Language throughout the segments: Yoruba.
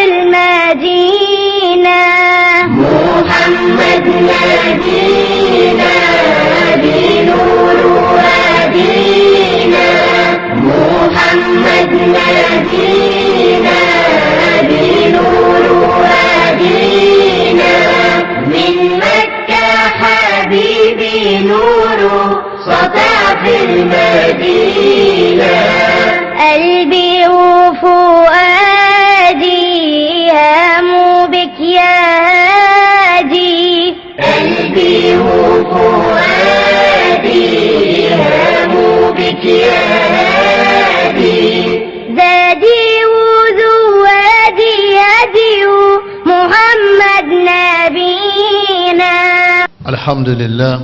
المدينة. محمد نبينا بنور هدينا، محمد نبينا بنور هدينا، من مكة حبيبي نوره سطع في المدينة. قلبي وفؤادي هام بك يا هادي، قلبي وفؤادي هام بك يا هادي، زادي وزوادي هدي محمد نبينا. الحمد لله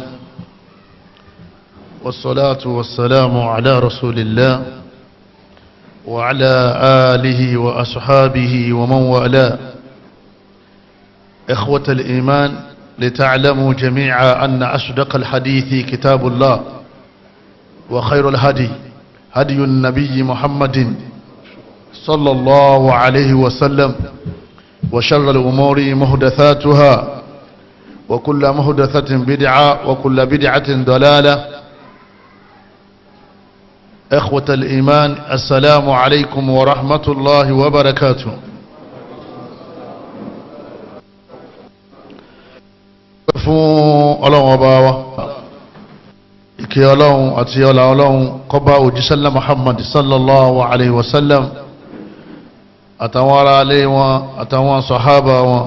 والصلاة والسلام على رسول الله وعلى آله وأصحابه ومن والاه. إخوة الإيمان، لتعلموا جميعا أن أصدق الحديث كتاب الله، وخير الهدي هدي النبي محمد صلى الله عليه وسلم، وشر الأمور محدثاتها، وكل محدثة بدعة، وكل بدعة ضلالة. إخوة الإيمان، السلام عليكم ورحمة الله وبركاته. Fún Ọlọ́run ọba wa, ìkẹ́ Ọlọ́run àti ọlá Ọlọ́run kó bá òjíṣẹ́ Muhammad sallallahu alayhi wa sallam, àtàwọn ará ilé wọn, àtàwọn sàhábà wọn.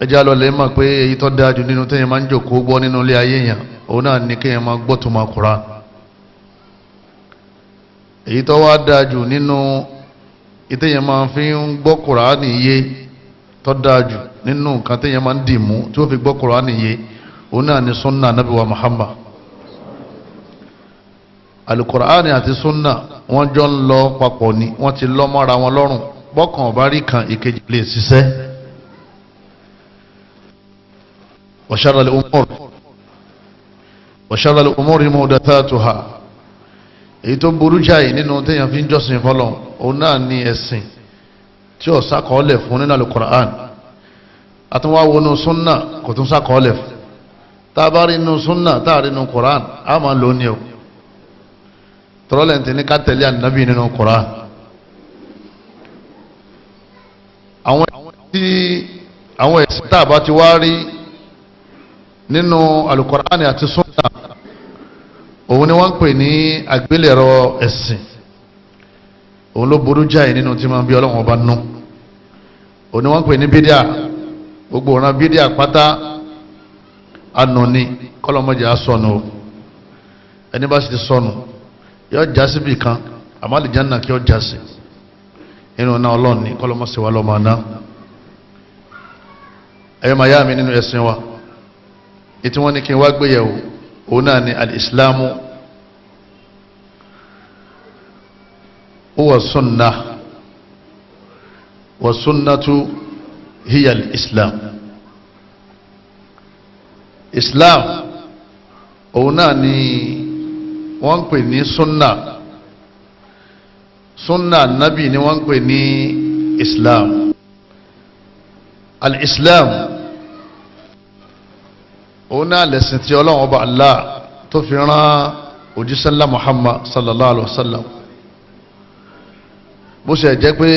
Ẹjá lọ lè mọ̀ pé èyí tó dájú nínú tẹ́yìn máa ń jòkó gbọ́ nínú ilé ayé yẹn, òun náà ní kéèyàn máa gbọ́ tó máa Kùránì. Èyí tó wá dájú nínú ìtẹ́yìn máa fi ń gbọ́ Kùránì yé, tó dájú nínú nǹkan tẹ́yìn máa ń dì mú tí ó fi gbọ́ Kùránì yé, òun náà ní sunna Nabi wa Muhammad. Alukur'ani àti sunna wọ́n jọ ń lọ papọ̀ ni, wọ́n ti lọ́ mọ́ra wọn lọ́rùn. Bọ́kàn ọ̀bá rí kan, ìkejì lè ṣiṣẹ́. وشر الأمور محدثاتها. Èyí tó burú jáì nínú téèyàn fi ń jọ́sìn fọlọ́n, òun náà ní ẹ̀sìn tí ó sàkọọ́lẹ̀ fún nínú alukur'an. Àtúnwá wọnú sunna, kò tún sàkọọ́lẹ̀ fún. Tá a bá rí inú sunna, tá a rí inú Qur'an, a máa lò ní o. Tọ́lọ́lẹ̀ ní ká tẹ̀lé ànábì nínú Qur'an. Àwọn ẹ̀sìn tá a bá ti wá rí nínú alukur'an àti sunna, òun ni wọ́n ń pè ní àgbélẹ̀rọ ẹ̀sìn. Òun ló burú jáì nínú tí máa ń bí Ọlọ́run ọba nú. Òun ni wọ́n ń pè ní bídíà. Gbogbo ọ̀ràn bídíà pátá anù ni, kọ́lọ́mọdé á sọnù o. Ẹni bá sì ti sọnù, yọ já síbi kan, àmọ́ àlìjánnà kí ọ já sí inú náà. Ọlọ́run ní kọ́lọ́mọsí wa lọ́mọ náà. Ẹ̀yọ́ màá yá mi nínú ẹ̀sìn wa, ètí wọ́n ní kí n wá gbéyẹ̀wò, òun náà ni alìsílámù huwa sunna wa sunnatu hiya al-islam. Islam òun náà ni wọ́n ń pè ní sunna. Sunna nabi ni wọ́n ń pè ní islam. Al-islam òun náà lẹ̀sìn tí Ọlọ́run ọba Allah tó fi rán òjíṣẹ́ ńlá Muhammad sallallahu alaihi wa sallam. Bó ṣe jẹ́ pé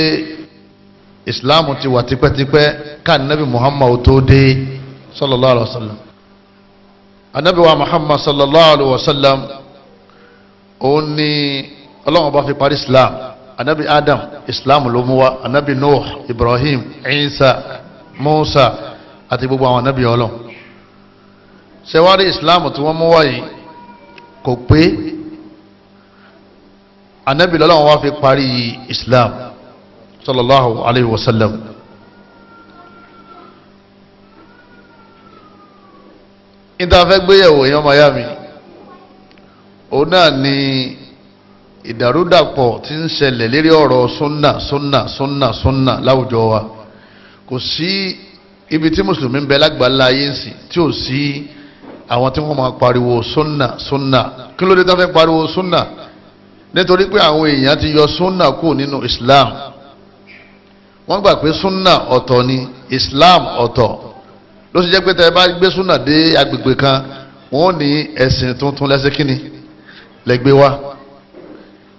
islam ti wà tipẹ́tipẹ́ ká nabi Muhammad tó dé sallallahu alaihi wa sallam. Anabi wa Muhammad sallallahu alaihi wa sallam, òun ni Ọlọ́run ọba fi parí islam. Anabi Adam, islam ló mú wá. Anabi Nuh, Ibrahim, Isa, Musa àti gbogbo àwọn anabi Ọlọ́run. Ṣẹwárí islam tí wọ́n mú wáyé kò pé. Anabi lọ́lọ́wọ́n wá fi parí islam sallallahu alayhi wa sallam. Ìtafẹ́ gbéyẹ̀wò, èèyàn miami, òun náà ni ìdàrúdàpọ̀ tí ń ṣẹlẹ̀ lérí ọ̀rọ̀ sunna sunna sunna sunna láwùjọ wa. Kò sí ibi tí mùsùlùmí ń bẹ lágbàlá ayé ń sìn tí ò sí àwọn tí wọ́n máa pariwo sunna sunna. Kí ló dé tó fẹ́ pariwo sunna? Nítorí pé àwọn èèyàn ti yọ súnà kù nínú Islam. Wọ́n gbà pé súnà ọ̀tọ̀ ni, Islam ọ̀tọ̀. Ló sì jẹ́ pé tẹ́ ẹ bá gbé súnà dé agbègbè kan, wọ́n ní ẹ̀sìn tuntun lẹ́sẹ̀ kínní lẹ́gbẹ́ wa.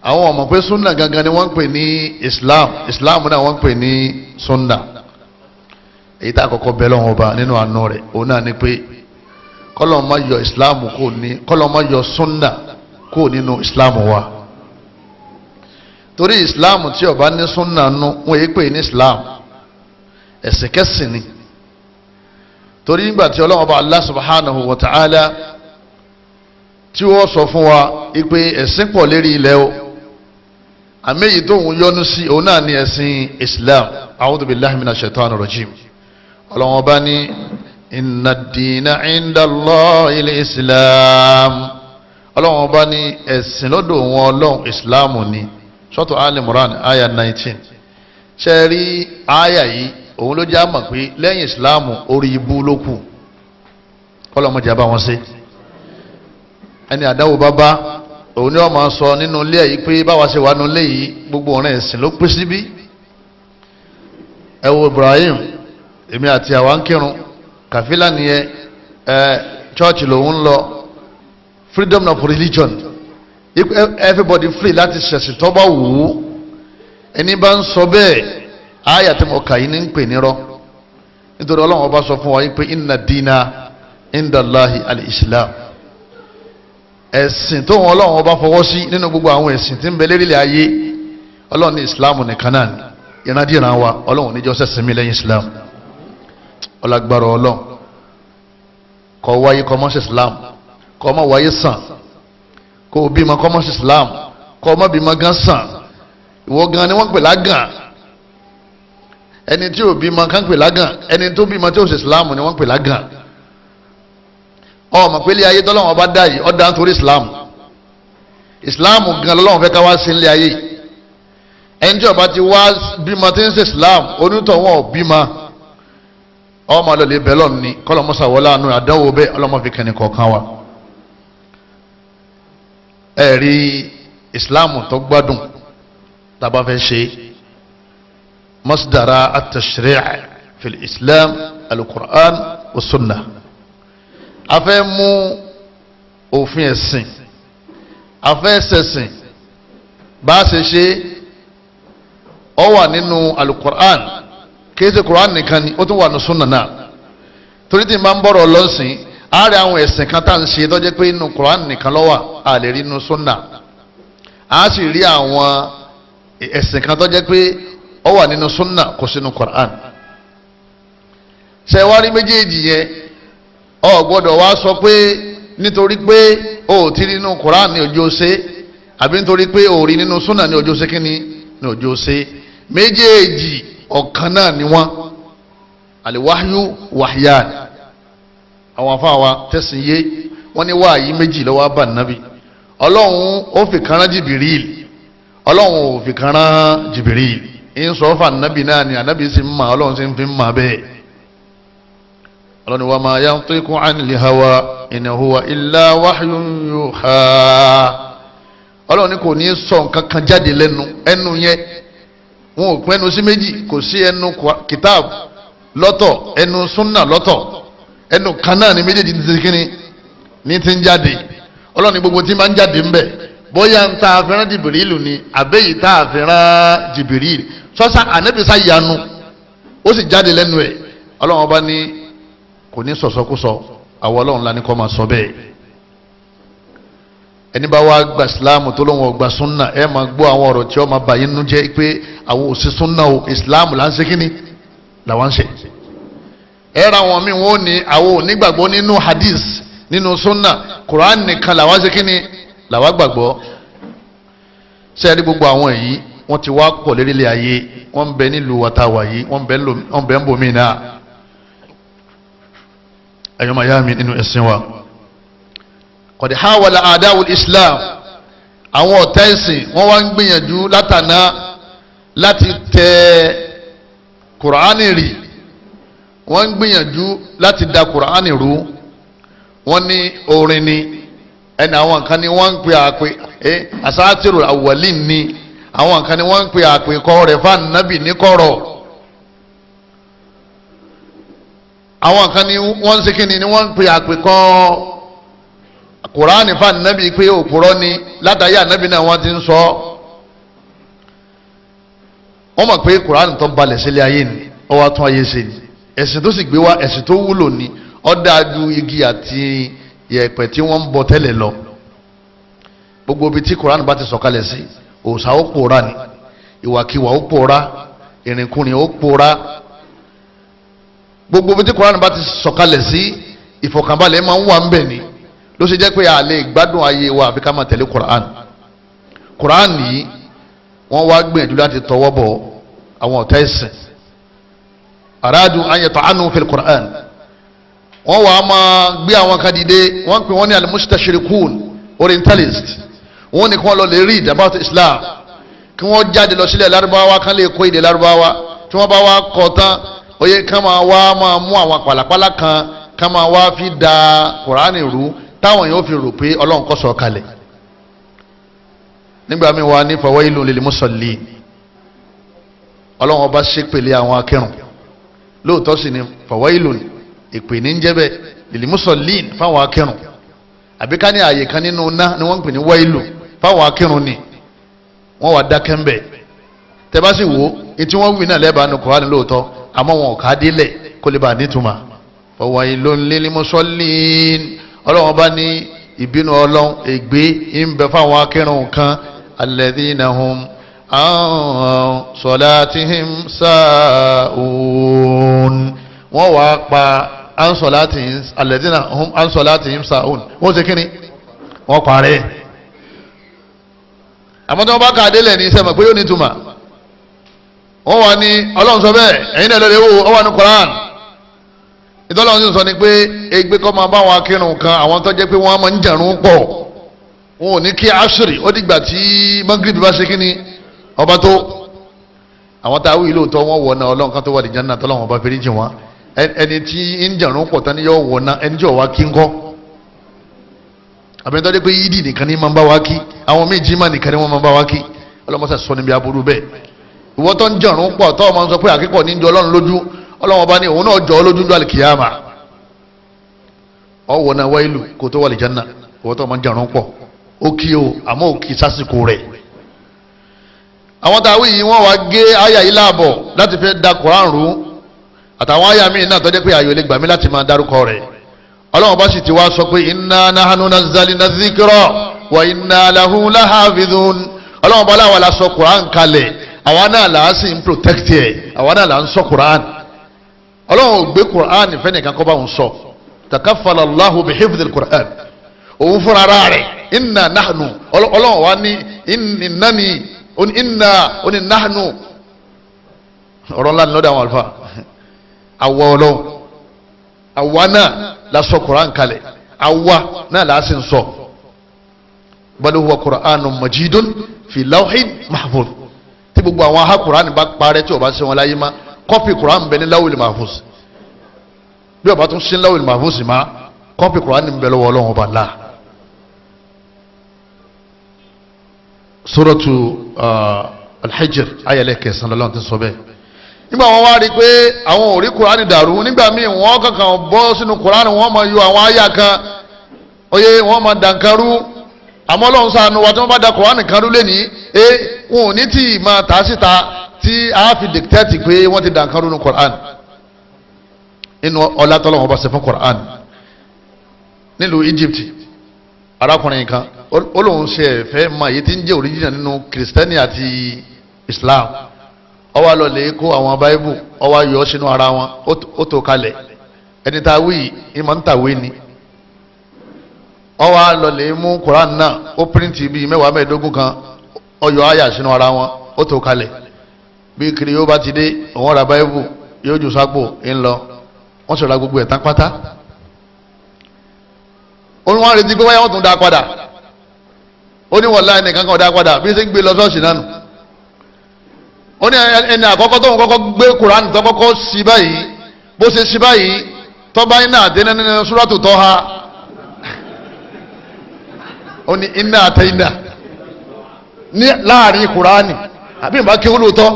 Àwọn ọmọ pé súnà gangan ni wọ́n ń pè ní Islam, Islam náà wọ́n ń pè ní súnà. Èyí tá a kọ́kọ́ bẹ lọ́wọ́ ọba nínú àánú rẹ̀, òun náà ni pé kọ́lọ́n má yọ Islam kò ní, kọ́lọ́n má yọ súnà kò nínú Islam wa. Torí Islam tí ó bá ní súnà nù, wọ́n yé pè ní Islam, ẹ̀sìn kẹ́sìn ni. Torí nígbà tí Ọlọ́run ọba Allah subhanahu wa ta'ala tí wọ́n sọ fún wa ipe ẹ̀sìn pọ̀ lérí ilẹ̀ o, àmì èyí tó ń yọ́nú sí òun náà ní ẹ̀sìn Islam. A'udhu billahi minash shaitani rajim. Ọlọ́run ọba ní inna ad-dina 'inda Allahil Islam. Ọlọ́run ọba ní ẹ̀sìn lọ́dọ̀ wọn Ọlọ́run Islam ni. Sọ́tò Al-Imran aya 19. Ṣe rí aya yìí, òun ló já mọ̀ pé lẹ́yìn Islam orí ibú ló kù. Kọ́lọ́mọdé bá wọn ṣe. Ẹni àdáwò bá bá òun ni wọ́n máa sọ nínú ilé yìí pé báwa ṣe wà nínú ilé yìí, gbogbo ọ̀rẹ́ ẹ̀sìn ló pín síbí. Ẹ wo Ibrahim, èmi àti àwa ń kírun kàfílà nìyẹn, ẹ church lòun ń lọ. Freedom of religion, everybody free láti ṣẹ̀sìn tó bá wù ú. Ẹni bá ń sọ bẹ́ẹ̀, àyà tí mo kà yín ní ń pè nírọ́. Nítorí Ọlọ́run ọba sọ fún wa yìí pé inna dina indallahi al-Islam. Ẹ̀sìn tó wọn Ọlọ́run ọba fọwọ́ sí nínú gbogbo àwọn ẹ̀sìn tí ń bẹ lérílẹ̀ ayé, Ọlọ́run ní Islam nìkan náà ni. Ìrandíran wa, Ọlọ́run níjọ́ sẹ̀sìn mi lẹ́yìn Islam. Ọlágbára Ọlọ́run kọ́ wáyé kọ́ mọ́ sí Islam, kọ́ mọ́ wáyé sàn, kó o bímọ kọ́ mọ́ sí Islam, kọ́ mọ́ bímọ gan sàn. Ìwọ gan ni wọ́n pè lágàn. Ẹni tí ò bímọ kan pè lágàn, ẹni tó bímọ tí ò sí Islam ni wọ́n pè lágàn. Ọmọ pé ilé ayé tọ́lọ́wọ́n bá dá yìí, ọ̀dà nítorí Islam. Islam gan lọ́lọ́wọ́n fẹ́ ká wá sí ilé ayé yìí. Ẹni tí ó bá ti wá bímọ tí ń ṣe Islam, onítọ̀wọ́n ò bímọ. Ọmọ lọ́lẹ̀ bẹ́lọ̀ ni kọ́lọ́mọ́sá wọlé àánú àdánwò bẹ́ẹ̀ ọlọ́mọ fi kẹ́ni kọ̀ọ̀kan wa. Ẹ rí Islam tó gbádùn tá a bá fẹ́ ṣe, masdara at-tashri' fil Islam al-Qur'an wa sunnah. A fẹ́ mú òfin ẹ̀sìn, a fẹ́ ṣẹ̀sìn bá a ṣe ṣe, ó wà nínú alukur'an. Kìí ṣe kur'an nìkan ni, ó tún wà ní sunna náà. Torí tí n bá ń bọ̀rọ̀ lọ́sìn, àárẹ̀ àwọn ẹ̀sìn kan tá à ń ṣe tó jẹ́ pé inú kur'an nìkan ló wà, a lè rí inú sunna. A sì rí àwọn ẹ̀sìn kan tó jẹ́ pé ó wà nínú sunna, kò sínú kur'an. Ṣé wá rí méjèèjì yẹn, o gbọ́dọ̀ wá sọ pé nítorí pé o ò ti rí nínú Quran ní ọjọ́ ṣe, àbí nítorí pé o rí nínú súnà ní ọjọ́ ṣe, kíni ní ọjọ́ ṣe. Méjèèjì ọ̀kan náà ni wọ́n. Àlèwáyú wàhíyàn. Àwọn afáwa tẹ̀sìn yé wọ́n ní wáàyí méjì lọ́wọ́ bá nàbí. Ọlọ́run ó fi kan rán Jìbìrìl, Ọlọ́run ò fi kan rán Jìbìrìl. Ń sọ fún ànábì náà ni ànábì sì ń mà, Ọlọ́run sì ń fi ń mà bẹ́ẹ̀. Ọlọ́ni wa ma yantiqu anil hawa in huwa illa wahyun yuha. Ọlọ́ni kò ní sọ nǹkan kan jáde lẹ́nu. Ẹnu yẹn wọn ò pín ẹnu sí méjì, kò sí ẹnu kitab lọ́tọ̀, ẹnu sunna lọ́tọ̀, ẹnu kan náà ni méjèèjì ti kíni ní ti ń jáde. Ọlọ́ni gbogbo tí máa ń jáde ńbẹ, bóyá ń ta àfihàn Jìbìrìlù ni àbẹ́yìí tá àfihàn Jìbìrìlù sọ́sà ànábìsá yanu ó sì jáde lẹ́nu ẹ̀. Ọlọ́run ọba ní kò ní sọ̀sọ́kúsọ, àwọn Ọlọ́run la ní kọ́ máa sọ bẹ́ẹ̀. Ẹni bá wá gba ìsìláàmù tó lóun ọgbà súnà, ẹ máa gbọ́ àwọn ọ̀rọ̀ tí ó máa bà yín nú jẹ́ pé àwọn ò sí súnà o, ìsìláàmù là ń ṣe kíni làwọn ń ṣe. Ẹ ra àwọn míì, wọn ò ní àwọn ò nígbàgbọ́ nínú hadith, nínú súnà, Quran nìkan làwọn ṣe kíni làwọn gbàgbọ́. Ṣé ẹ rí gbogbo àwọn èyí, wọ́n ti wá pọ̀ lérílẹ̀ ayé, wọ́n ń bẹ nílùú wàtàwà yìí, wọ́n ń bẹ ń bomi náà. Ẹ̀yọ́ máa yá mi nínú ẹ̀sìn wa, kọ̀dí hawala adáwul Islam, àwọn ọ̀tá ẹ̀sìn wọ́n wá ń gbìyànjú látàná láti tẹ Kùránì rì, wọ́n ń gbìyànjú láti da Kùránì rú. Wọ́n ní orin ni, Ẹni àwọn kan ni wọ́n ń pè àpè ẹ asátìrù awwalin ni, àwọn kan ni wọ́n ń pè àpè kọ́ rẹ̀ fún ànábì ní kọ̀rọ̀. Àwọn kan ni wọ́n ń ṣe kíni ni wọ́n ń pè àpè kọ́ Kùránì fún ànábì pé òpùrọ́ ni, látàrí ànábì náà wọ́n ti ń sọ. Wọ́n mọ̀ pé Kùránì tó balẹ̀ sílé ayé ni, ó wá tún ayé ṣe ni, ẹ̀sìn tó sì gbé wá ẹ̀sìn tó wúlò ni, ó dáa ju igi àti yẹ̀pẹ̀ tí wọ́n ń bọ tẹ́lẹ̀ lọ. Gbogbo ibi tí Kùránì bá ti sọ̀kalẹ̀ sí, òòṣà ó pòórá ni, ìwàkiwà ó pòórá, ìrìnkúrìn ó pòórá. Gbogbo ibi tí Kùránì bá ti sọ̀kalẹ̀ sí, ìfọ̀kànbalẹ̀ máa ń wà ń bẹ̀ ni. Ló ṣe jẹ́ pé a lè gbádùn ayé wa àfi ká máa tẹ̀lé Kùránì. Kùránì yìí wọ́n wá gbìyànjú láti tọwọ́ bọ̀ àwọn ọ̀tá ẹ̀sìn. Aradu an yata'anu fil Qur'an. Wọ́n wàá máa gbé àwọn kan dìde, wọ́n pè wọ́n ní al-mustashirikun, orientalist. Wọ́n ní kí wọ́n lọ lè read about Islam, kí wọ́n jáde lọ sílẹ̀ Lárúbáwá, kán lè kó èdè Lárúbáwá. Tí wọ́n bá wá kọ́ tán, oyè kán máa wá máa mú àwọn pàlàpàlà kan, kán máa wá fi da Kùránì rú, táwọn yóò fi rò pé Ọlọ́run kó sọ kalẹ̀. Nígbà míì wà ní fawailun lil musallin, Ọlọ́run ọba ṣépèlé àwọn akẹ́rùn. Lóòótọ́ sì ni fawailun ìpè ní jẹ́bẹ̀ lil musallin fáwọn akẹ́rùn, àbí ká ní àyè kan nínú ná ni wọ́n ń pè ní wailu fáwọn akẹ́rùn ni. Wọ́n wà dákẹ́ ń bẹ̀. Tẹ́ bá sì wò etí wọ́n wí náà lẹ́bàá nu Kùránì lóòótọ́, àmọ́ wọn ò ká délẹ̀ kó lè bá a nítumọ̀. Fawailun lil musallin, Ọlọ́run bá ní ìbínú Ọlọ́run ègbé ń bẹ fáwọn akẹ́rùn kan, alladhina hum an salatihim sa'un. Wọ́n wá pa an salatihim, alladhina hum an salatihim sa'un, wọ́n ṣe kíni, wọ́n parẹ́. Àmọ́ tí wọ́n bá kà á délẹ̀ ní sẹ́mọ̀ pé yóò ní ìtumọ̀. Wọ́n wà ní Ọlọ́run sọ bẹ́ẹ̀, ẹ̀yin náà lọ́lẹ̀ wò ó wà ní Quran. Ìtọ́lọ́run sì sọ ni pé ègbé kọ́ máa bá àwọn akírun kan, àwọn tó jẹ́ pé wọ́n máa ń jẹ̀rún pọ̀, wọn ò ní kí asiri ó dìgbà tí magrib bá ṣe kíni ọba tó. Àwọn tá a wí lóòótọ́ wọ́n wọ̀ náà Ọlọ́run kan tó wà ní Jánnà tọ́lọ́run ọba fèrè jì wọ́n. Ẹni tí ń jẹ̀rún pọ̀ tán ni yóò wọ̀ náà, ẹni tí ò wá kí ń kọ́. Àbẹ̀ni tó dé pé yídì nìkan ni máa ń bá wa kí, àwọn míì jimá nìkan ni wọ́n máa ń bá wa kí. Ọlọ́mọṣà sọ níbi aburú bẹ́ẹ̀. Ìwọ tó ń jẹ̀rún pọ̀ tó máa ń sọ pé àkíkọ̀ ní jọ Ọlọ́run lójú, Ọlọ́run ọba ní òun náà jọ ọ lójú ní àlìkìyàmà. Ọwọ́ náà wáìlú kó tó wà lè Jánnà. Ìwọ tó máa ń jẹ̀rún pọ̀ ó kí o, àmọ́ ò kí sásìkò rẹ̀. Àwọn táwọn yìí wọ́n wá gé àyà yìí láàbọ̀ láti fẹ́ da Kùránì rú, àtàwọn àyà míì náà tó jẹ́ pé àyò lè gbà mí láti máa dárúkọ rẹ̀. Ọlọ́run bá sì ti wá sọ pé inna nahnu nazzalna dhikra wa inna lahu lahafidhun. Ọlọ́run bá láwa la sọ Kùránì kalẹ̀, àwa náà là á sì ń protect ẹ̀, àwa náà là ń sọ Kùránì. Ọlọ́run ò gbé Kùránì fẹ́nìkan kọ́ bá òun sọ. Takaffala Allahu bihifdhil Kùránì, òun fúnra rẹ̀ inna nahnu. Ọlọ́run wa ní innani inna oní nahnu. Ọ̀rọ̀ ńlá ni lọ́dọ̀ àwọn àlùfáà. Àwa Ọlọ́run, àwa náà la sọ Kùránì kalẹ̀, àwa náà la sì ń sọ. Bal huwa Qur'anun majidun fi lawhin mahfuz. Tí gbogbo àwọn aha Kùránì bá parẹ́ tí o bá ṣe wọn láyé má, kọ́pì Kùránì bẹ ní lawhil mahfuz. Bí o bá tún sí lawhil mahfuz má, kọ́pì Kùránì bẹ lọ́wọ́ Ọlọ́run ọba la. Suratu Al-Hijr ayẹlẹ kẹsàn-án lọ́lọ́run ti sọ bẹ́ẹ̀. Nígbà wọn wá rí i pé àwọn ò rí Kùránì dàrú, nígbà míì wọn kankan bọ́ sínú Kùránì, wọn máa yọ àwọn àyà kan, oyè wọn máa dànkarú. Àmọ́ Ọlọ́run ṣàánú wa, tí wọ́n bá da Kùránì kan rú lẹ́ni ẹ wọn ò ní tí ì máa tà á síta tí a fi dìkítẹ́tì pé wọ́n ti dànkarú nu Kùránì. Nínú ọlá tọ́lọ́run bá ṣe fún Kùránì nílùú Egypt, arákùnrin kan ó lóun ṣe ẹ̀fẹ́ mọ èyí tí ń jẹ́ original nínú kìrìsìtẹ́nì àti Islam. Ó wá lọ lè kó àwọn báíbù, ó wá yọ sínú ara wọn, ó tó kalẹ̀. Ẹni tá a wí ìmọ̀ ń tàwé ni. Ó wá lọ lè mú Koran náà, ó píríǹtì bíi mẹ́wàá mẹ́ẹ̀ẹ́dógún kan, ó yọ àyà sínú ara wọn, ó tó kalẹ̀. Bí kiri yóò bá ti dé, òun ra báíbù yóò jù sápò ń lọ. Wọ́n sì ra gbogbo ẹ̀ tán pátá. Ó ní wọ́n retí pé wáyà wọ́n tún dá padà. Ó ní wọ́n láì nìkan kan dá padà bí ṣe ń gbé lọ ṣọ́ọ̀ṣì náà nù. Ó ní ẹni àkọ́kọ́ tó ń kọ́kọ́ gbé Kùránì tó kọ́kọ́ sí báyìí, bó ṣe sí báyìí tọ́ba iná àdéná nínú súrátù Tọ́ha. Ó ní iná àtẹ̀yìnà ní láàrin kùránì, àbí ìbá kí ó lóòótọ́,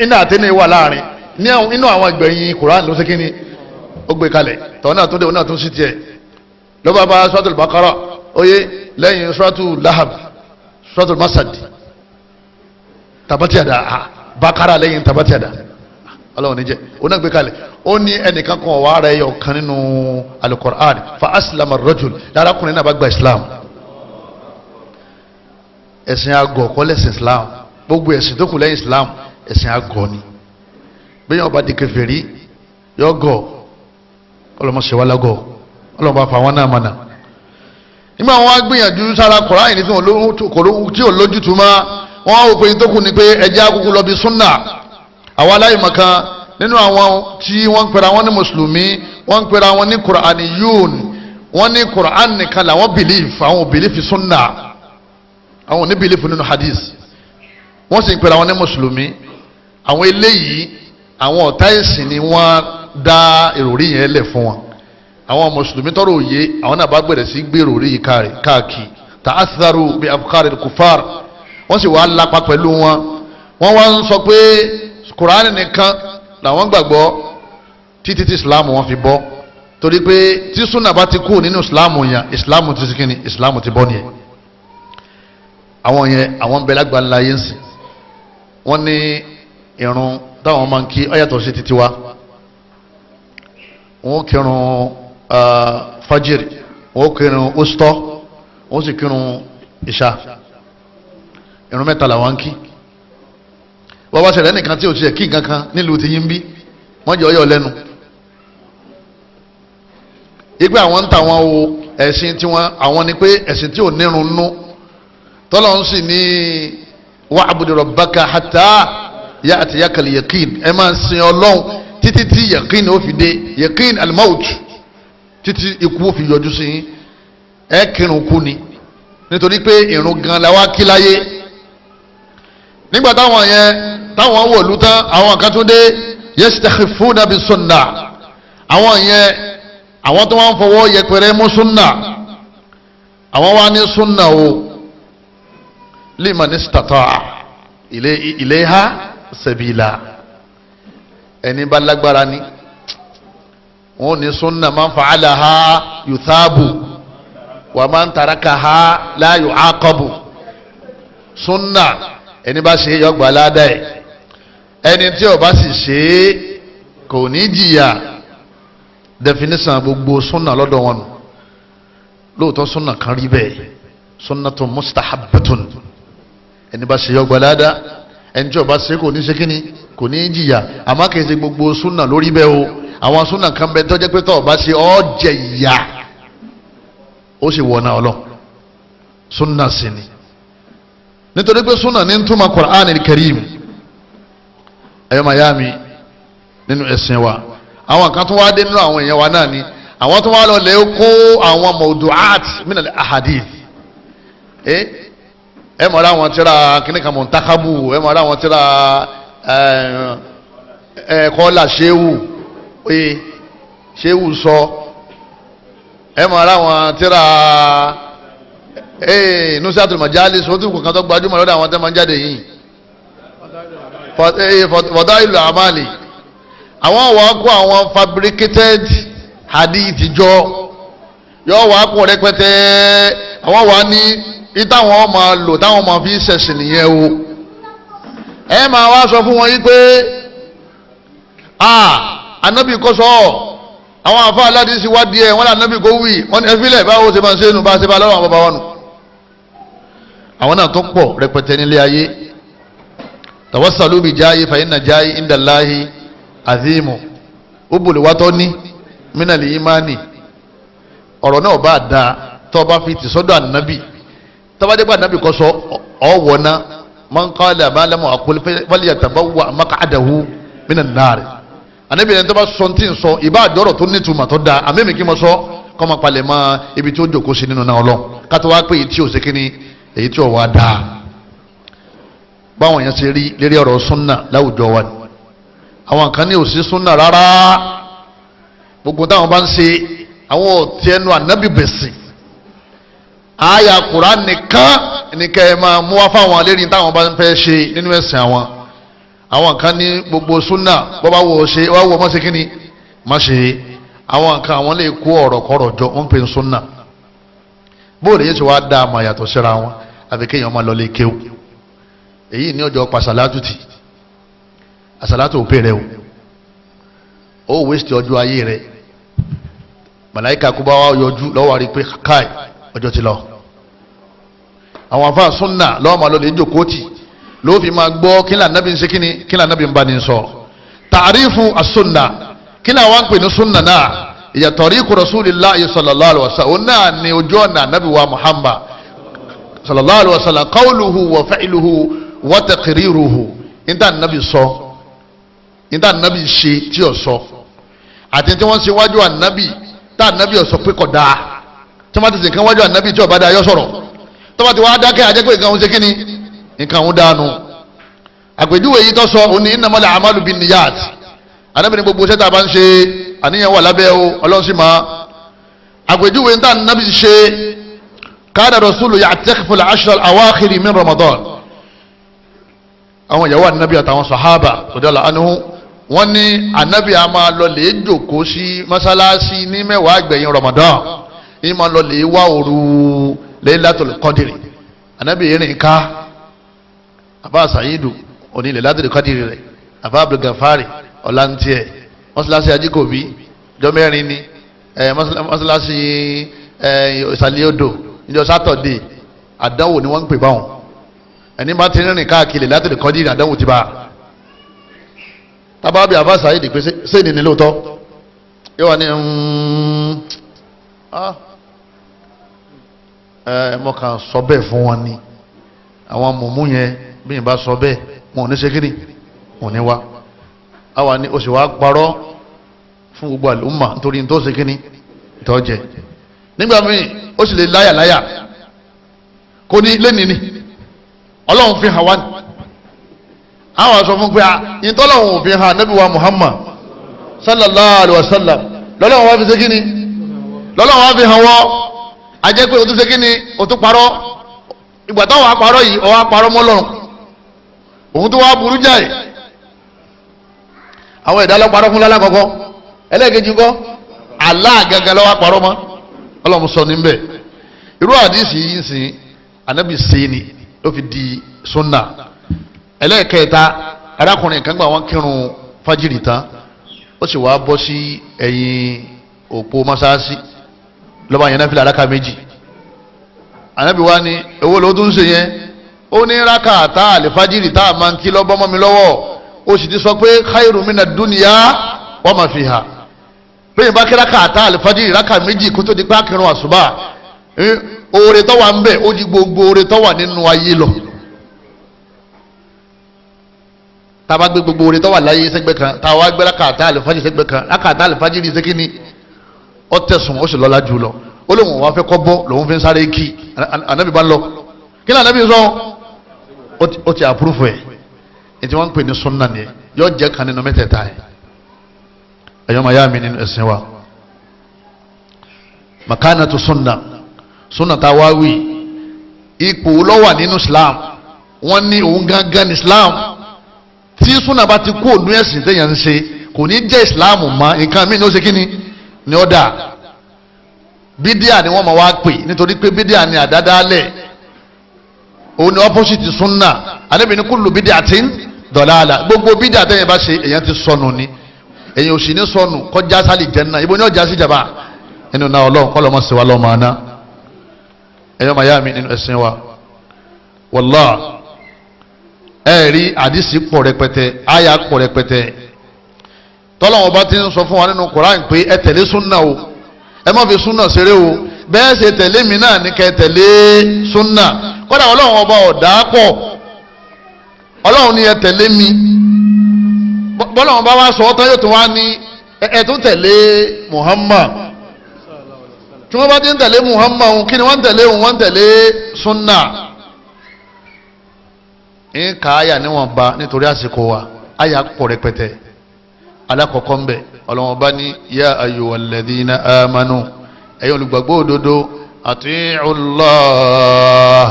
iná àtẹ̀yìnà wà láàrin ní inú àwọn ìgbẹ̀yìn kùránì ló ṣe kí ni ó gbé kalẹ̀. Tọ́wọ́n náà tó dé, òun náà tó sí tiẹ̀ lọ́ba bá suratul Baqara, oyè lẹ́yìn suratul Lahab, suratul Masad, tabati ada Bakara lẹ́yìn tabati ada, ọlọ́run níjẹ́ òun náà gbé kalẹ̀. Ó ní ẹnìkan kan wà ara ẹyọ kan nínú alukur'an, fa aslama rajul, lárakùnrin náà bá gba Islam. Ẹ̀sìn agọ̀ kọ́ lẹ́sìn Islam. Gbogbo ẹ̀sìn tó kù lẹ́yìn Islam, ẹ̀sìn agọ̀ ni. Bẹ́ẹ̀ yóò bá di kèfèrí, yóò gọ̀, ọlọ́mọṣẹ́wálágọ̀, ọlọ́mọ bá fa wọn náà mọ̀nà. Nígbà wọn wá gbìyànjú sára Kùránì tí ò lójútu mọ́, wọn á wò pé tó kù ni pé ẹjẹ́ akúkú lọ bí súnà. Àwọn aláìmọ̀kan nínú àwọn tí wọ́n ń pera wọn ní mùsùlùmí, wọ́n ń pera wọn ní Kùránìyún, wọ́n ní Kùránì nìkan làwọn bìlíf, àwọn ò bìlíf súnà, àwọn ò ní bìlíf nínú hadith, wọ́n sì ń pera wọn ní mùsùlùmí. Àwọn eléyìí, àwọn ọ̀tá ẹ̀sìn ni wọ́n dá ìròrí yẹn lẹ̀ fún wọn. Àwọn mùsùlùmí tọrọ òye, àwọn náà bá gbẹ̀rẹ̀ sí gbé ìròrí yìí káàkiri, ta'atharu bi afkari kufar, wọ́n sì wá lápá pẹ̀lú wọn. Wọ́n wá ń sọ pé Kùránì nìkan làwọn gbàgbọ́ títí tí Islam wọn fi bọ́, torí pé tí súnà bá ti kú nínú Islam yẹn, Islam ti sikini, Islam ti bọ́ nìyẹn. Àwọn yẹn, àwọn ń bẹ lágbàlá yẹn sìn, wọ́n ní irun táwọn máa ń kí ó yàtọ̀ sí títí wa. Wọ́n kírun fajiri, wọ́n kírun ustọ, wọ́n sì kírun ìṣá. Irun mẹ́ta làwọn ń kí. Wọ́n bá ṣẹlẹ̀ nìkan tí ò tiẹ̀ kí nǹkan kan nílùú ti yín bí, wọ́n jẹ́ ọyọ́ lẹ́nu ipe àwọn ń ta wọn o. Ẹ̀sìn tiwọn àwọn ni pé ẹ̀sìn tí ò nírun nú, tọ́lọ́ ń sì ní wa'budu rabbaka hatta ya'tiyaka al-yaqin, ẹ máa ń sin Ọlọ́run títí tí yaqin ó fi dé, yaqin al-maut, títí ikú ó fi yọjú sí yín. Ẹ kírun kú ni, nítorí pé ìrun gan la wá kí láyé. Nígbà táwọn yẹn táwọn wọ̀lú tán, àwọn kan tún dé, yastakhifuna bis sunnah, àwọn yẹn àwọn tó wá ń fọwọ́ yẹpẹrẹ mú sunna, àwọn wá ní sunna o, liman istata'a ilayha sabila, ẹni bá lágbára ni. Wọn ní sunna man fa'alaha yuthabu wa man tarakaha la yu'aqabu. Sunna ẹni bá ṣe yọ gbà ládàá ẹ, ẹni tí ó bá sì ṣe kò ní jìyà. Definition gbogbo sunna lọ́dọ̀ wọn nù. Lóòótọ́ sunna kan rí bẹ́ẹ̀, sunnatun mustahabbatun, ẹni bá ṣe yọ gbà ládàá, ẹni tí ó bá ṣe kò ní ṣe kíni, kò ní jìyà. Àmọ́ kì í ṣe gbogbo sunna lórí bẹ́ẹ̀ o. Àwọn sunna kan bẹ tó jẹ́ pé tó bá ṣe ó jẹ ìyà, ó sì wọ̀ náà lọ. Sunna sì ni, nítorí pé sunna ní túmọ̀ Qur'an al-Karim. Ẹ̀yọ́ mayami nínú ẹ̀sìn wa, àwọn kan tó wá dé nínú àwọn èèyàn wa náà ni àwọn tó wá lọ lè kó àwọn mawdu'at min al-ahadith. Ẹ mọ̀ra àwọn tíra kíní kan mọ̀ntàkábù, ẹ mọ̀ra àwọn tíra ẹ kọ́lá ṣéwù, ẹ ṣéwù sọ, ẹ mọ̀ra àwọn tíra ẹ Nusratul Majalis, wọ́n tún kò kan tó gbajúmọ̀ lọ́dọ̀ àwọn tẹ́ máa ń jáde yìí, Fadailul Amali. Àwọn wàá kó àwọn fabricated hadith jọ, yọ wàá kó rẹpẹtẹ. Àwọn wàá ní ìtàwọn máa lò táwọn máa fi ṣẹ̀sìn nìyẹn o. Ẹ máa wá sọ fún wọn yí pé anabi kò sọ, àwọn àfa aládìsí wá díẹ̀ wọn lé anabi kò wí, wọn ní ẹfílẹ̀ báwo ṣe máa ń ṣe nù, bá ṣe bá lọ́wọ́ àwọn bàbá wọn nù. Àwọn náà tó pọ̀ rẹpẹtẹ nílé ayé. Tawassalu bi jayi fa inna jayi indallahi azimu, ó bòlè wá tọ́ ní mínàlì ìmánì. Ọ̀rọ̀ náà bá da tó bá fi tì sọ́dọ̀ ànábì, tó bá dé pé ànábì kọ́ sọ ọ̀wọ́ ná, man qala ma lam aqul falyatabawwa maq'adahu minan nar. Ànábì yẹn tó bá sọ tí ń sọ ìbá àjọrọ̀ tó nítumọ̀ tó da, àmì mi kí mo sọ kọ́ máa palẹ̀ mọ́ ibi tí ó jòkó sí nínú náà ọlọ́, kátó wá pé èyí tí ò ṣe kíni, èyí tí ò wá dáa. Báwọn yẹn ṣe rí lérí ọ̀rọ̀ súnà láwùjọ wa ni àwọn kan ní òsì súnà rárá. Gbogbo táwọn bá ń ṣe, àwọn ọ̀tí ẹnu ànábì bẹ̀sìn. Àyà Kùránì nìkan ní kẹ́ ẹ máa mú wá fáwọn lérí táwọn bá ń fẹ́ ṣe nínú ẹ̀sìn àwọn. Àwọn kan ní gbogbo súnà, bọ́ bá wò ó ṣe, wá wò ó má ṣe kíni má ṣe. Àwọn kan àwọn lè kó ọ̀rọ̀ kọ̀rọ̀ jọ, wọ́n ń pè ní súnà. Bóòlù yìí ti wá dá àmọ̀ yàtọ̀ síra wọn, àfi kéèyàn máa lọ lè kéwù. Èyí ní ọjọ́ pàṣálátù tì, àṣàlátù ò pè rẹ o, ó wéṣítì ọjọ́ ayé rẹ. Màláìka kó bá wá yọjú lọ́wọ́ àrí pé káì, ọjọ́ ti lọ. Àwọn afa súnà lọ́wọ́ máa lọ lè jókòó tì, ló fi máa gbọ́ kí lànà bí ń ṣe kíni, kí lànà bí ń bá ní sọ. Tàrífù àsúnà, kí ni àwọn ń pè ní súnà náà? Ìyà tariqu rasulillahi sallallahu alaihi wasallam, òun náà ni ojú ọ̀nà ànábì wa Muhammad sallallahu alaihi wasallam, qawluhu wa fi'luhu wa taqriruhu. Níta ànábì sọ, níta ànábì ṣe tí ò sọ, àti tí wọ́n ṣe wájú ànábì tá ànábì ò sọ pé kò dáa. Tí wọ́n ti sìn kán wájú ànábì tí ò bá dáa, yọ sọ̀rọ̀. Tó bá ti wá dákẹ́, àjẹ́ pé nǹkan òun ṣe kíni, nǹkan òun dáanu. Àpèjúwe yìí tó sọ òun ní innamal a'malu binniyat. Ànábì ní gbogbo sẹ́tà bá ń ṣe, àníyàn wà lábẹ́ o, Ọlọ́run sì máa. Àpèjúwe níta ànábì ṣe, kana rasulu ya'takifu al-ashra al-awakhiri min Ramadan. Àwọn ìyàwó ànábì àtàwọn sàhábà radiyallahu anhu, wọ́n ní ànábì a máa lọ lè jòkó sí mọ́sálásí ní 10 àgbẹ̀yìn Ramadan, ní máa lọ lè wá òru Laylatul Qadri. Ànábì rìn ká, àbá Sàyídù òní Laylatul Qadri rẹ̀, àbá Abdulgafari ọ̀làntìẹ̀, mọ́sálásí ajíkòbí jọ mẹ́rin ni, mọ́sálásí ìsàlẹ̀ odò níjọ́ sátọ̀dé. Àdánwò ni wọ́n ń pè báwọn. Ẹni bá ti rìnrìn káàkiri Laylatul Qadri, àdánwò ti bá a. Tábà bí àbá Sàyídì pé sẹ́ni ni lóòótọ́, yóò wá ní mo kàn sọ bẹ́ẹ̀ fún wọn ni, àwọn mùmú yẹn bí n bá sọ bẹ́ẹ̀, wọn ò ní ṣe kíni, wọn ò ní wá. Àwa ni o sì wá parọ́ fún gbogbo àlùmọ̀ nítorí tó ṣe kíni tó jẹ. Nígbà míì ó sì lè láyà láyà kó ní lẹ́ni ni Ọlọ́run fi hàn wá ní. Àwọn sọ fún pé ìtọ́lọ́run ò fi hàn Nábì wa Muhammad sallallahu alayhi wa sallam, lọ́lọ́run wá fi ṣe kíni, lọ́lọ́run wá fi hàn wọ́. Ajẹ́ pé o tún ṣe kíni, o tún parọ́. Ìgbà táwọn aparọ́ yìí, ọwọ́ aparọ́ mọ́ Ọlọ́run, òun tó wá burú jáì. Àwọn ẹ̀dá lọ́parọ́ fún lálákọ̀ọ́kọ́, ẹlẹ́ẹ̀kejì ńkọ́, Allah gangan lọ́wọ́ parọ́ mọ́. Ọlọ́run sọ níbẹ̀. Irú àdìsí yìí ń sìn, Ànábì ṣe ni ló fi di sunna. Ẹlẹ́ẹ̀kẹta, arákùnrin kan gbà wọ́n kírun fájìrì tán, ó sì wáá bọ́ sí ẹ̀yìn òpó mọ́sáàsì lọ́ba yẹn náfìlà rákà 2. Ànábì wa ni owó ló tún ṣe yẹn? Ó ní rákà tá àlè fájìrì tá a máa ń kí lọ́bọ́ mọ́ mi lọ́wọ́, ó sì ti sọ pé khairu mina dunya wa ma fiha. Bẹ́ẹ̀ bá kí rákà tá àlè fájìrì rákà 2 kó tó di pé akírun àsùbá, oore tó wà ń bẹ̀ ó di gbogbo oore tó wà nínú ayé lọ. Tá a bá gbé gbogbo oore tó wà láyé sẹ́gbẹ́ kan, tá a wá gbé rákà tá àlè fájìrì sẹ́gbẹ́ kan, rákà tá àlè fájìrì sẹ́kíní ó tẹ̀sùn, ó sì lọ́lá jù lọ. Ó lóun wá fẹ́ kọ́ bọ́, lòun fi ń sáré kí. Ànábì bá ń lọ, kí ni Ànábì sọ? Ó ti àpúrúfù ẹ̀. Ètí wọ́n ń pè ní sunna ni yóò jẹ́ kan nínú mẹ́tẹ̀ẹ̀ta ẹ̀. Ẹ̀yọ́ máa yá mi nínú ẹ̀sìn wa, makanatu sunna, sunna tá a wá wí, ipò ló wà nínú Islam. Wọ́n ní òun gangan ní Islam. Tí sunna bá ti kú ònú ẹ̀sìn téèyàn ń ṣe, kò ní jẹ́ Islam mọ́. Nǹkan mí ní ó ṣe kí ni ni ó dà. Bídíà ni wọ́n máa wá pè, nítorí pé bídíà ni àdádálẹ̀, òun ni opposite sunna. Ànábì ní kullu bídíàtin dọ̀làlà, gbogbo bídíà tẹ́yìn bá ṣe, èèyàn ti sọnù ni. Èèyàn ò sì ní sọnù kọjá sálì jẹ́nà. Ibo ni ọjà sí jàmbá ẹnu náà? Ọlọ́run kọ́ lọ́mọ sí wa lọ́mọ àná. Ẹ̀yọ́ màá yá mi nínú ẹ̀sìn wa, wàllá ẹ̀ rí àdìsí pọ̀ rẹpẹtẹ, àyà pọ̀ rẹpẹtẹ tọ́lọ́wọ́n bá ti ń sọ fún wa nínú Kùránì pé ẹ tẹ̀lé súnà o, ẹ má fi súnà ṣeré o. Bẹ́ẹ̀ ṣe tẹ̀lé mi náà ní kẹ́ tẹ̀lé súnà. Kódà Ọlọ́run ọba ọ̀dà pọ̀, Ọlọ́run ní ẹ tẹ̀lé mi. Bọ́lọ́run bá wá sọ ọ́ tán, yóò tún wá ní ẹ tún tẹ̀lé Muhammad. Tí wọ́n bá ti ń tẹ̀lé Muhammad òun, kí ni wọ́n ń tẹ̀lé òun? Wọ́n ń tẹ̀lé súnà. Ń ka àyà níwọ̀nba nítorí àsìkò wa, àyà pọ̀ rẹpẹtẹ. Alákọ̀ọ́kọ́ ń bẹ̀, Ọlọ́run bá ní yá ayyuhalladhina amanu, ẹ̀yin olùgbàgbọ́ òdodo, Ati'u Allah,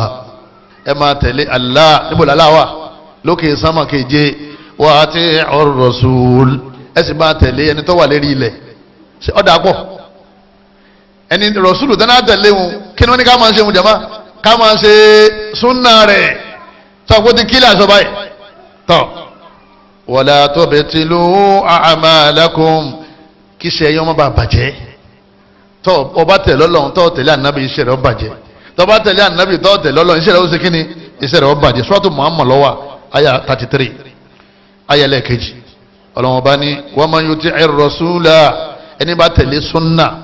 ẹ máa tẹ̀lé Allah. Níbo làlá wà? Lókè sánmà keje. Wa ati'u rasul, ẹ sì máa tẹ̀lé ẹni tó wà lérí ilẹ̀. Ọ̀dà pọ̀ ẹni rọ̀ṣúlù tẹ́lá tẹ̀lé wọn. Kí ni wọ́n ní ká máa ṣe wọn jàmá? Ká máa ṣe súnà rẹ̀. Tọ́ kó ti kílẹ̀ aṣọ báyìí tọ́. Wala tubtilu a'malakum, kí ṣe ẹyọ má bàa bàjẹ́. Tọ́ ọba tẹ̀lé Ọlọ́run, tọ́ tẹ̀lé ànábì, iṣẹ́ rẹ̀ ó bàjẹ́. Tọ́ ọba tẹ̀lé ànábì, tọ́ tẹ̀lé Ọlọ́run, iṣẹ́ rẹ̀ ó ṣe kíni? Iṣẹ́ rẹ̀ ó bàjẹ́. Suratu Muhammad ló wà, àyà 33, àyà ẹlẹ́ẹ̀kejì. Ọlọ́run ọba ní wa man yuti'ir rasula, ẹni bá tẹ̀lé súnà.